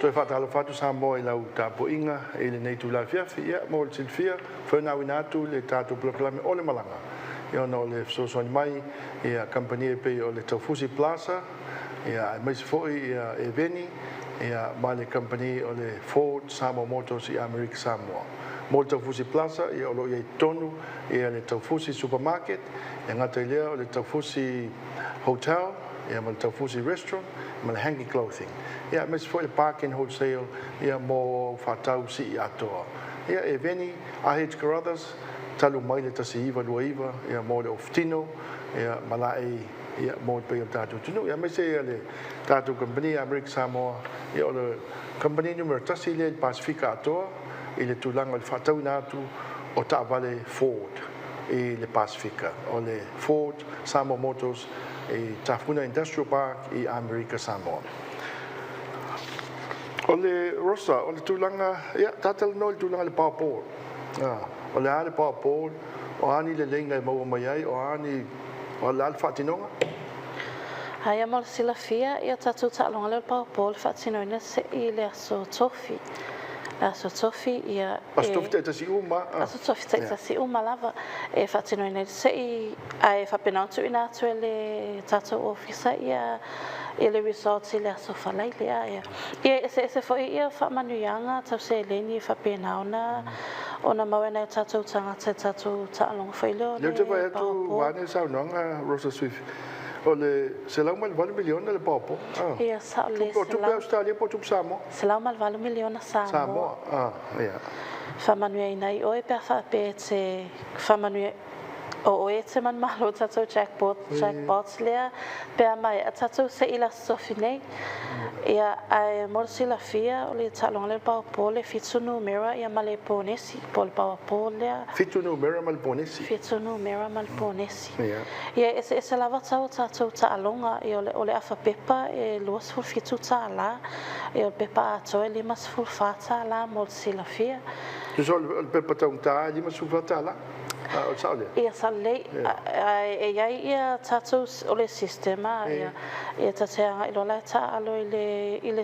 Toe faatalofa atu Samoa i lau tapuaiga i lenei itula afiafi. Ia, mo le silafia, foi na auina atu le tatou polokalame o le malaga ia ona o le fesoasoani mai ia kamupani e pei o le Taufusi Plaza, ia aemaise foi ia Eveni, ia ma le kamupani o le Ford Samoa Motors i Amerika Samoa. Mo le Taufusi Plaza, ia o lo o i ai totonu ia le Taufusi Supermarket, e gata i lea o le Taufusi Hotel, ia ma le Taufusi Restaurant, ma le Hanky Clothing. Ia aemaise foi le Park and Wholesale ia mo faatau sii atoa. Ia Eveni, AH Carruthers, talu mai le 1929 ia mo le ofutino ia ma laei ia mo le paia o le tatou atunuu. Ia aemaise ia le tatou kamupani Amerika Samoa, ia o le kamupani numera 1 lea i le Pasefika atoa i le tulaga o le faatauina atu o taavale Ford i le Pasefika. O le Ford Samoa Motors i Tafuna Industrial Park i Amerika Samoa. O le Rosa, o le tulaga, ia, tatalanoa i le tulaga i le Powerball. O le a le Powerball, o a ni leleiga e maua mai ai, o a ni, o le a le faatinoga? Aia mo le silafia, ia tatou taaloga lea o le Powerball e faatinoina se'i le aso Tofi. Le aso Tofi ia Aso Tofi taitasi uma. Aso Tofi taitasi uma lava e faatinoina i le se'i, ae faapena ona tuuina atu e le tatou ofisa ia le results i le aso Faraile. Ia e eseese foi ia faamanuiaga tau seleni e faapena ona maua e nai o tatou tagata i tatou taaloga foi lea o Lea ou te vaai le atu Powerball. vaeane le saunoaga Rosa Swift, o le $108 miliona le Powerball. Ia sao le O tupe Ausetalia po o tupe Samoa? $108 miliona Samoa. Samoa. Ia. Faamanuiaina ai oe pe a faapea e te faamanuia o oe e te manumalo tatou jackpot lea pe a maea tatou se'i le aso Tofi nei. Ia ae mo le silafia o le taaloga lea o le Powerball e 7 numera ia ma le ponesi po o le Powerball lea. 7 numera ma le ponesi. 7 numera ma le ponesi. Ia. Ia e eseese lava tau o tatou taaloga ia o le afa pepa e $27, ia o le pepa atoa e $54 mo le silafia. Tusa o le pepa taugata e $54. O le sao lea? Ia sao lelei. Ae e i ai ia tatou o le system ia ta te agai loa la e taalo i le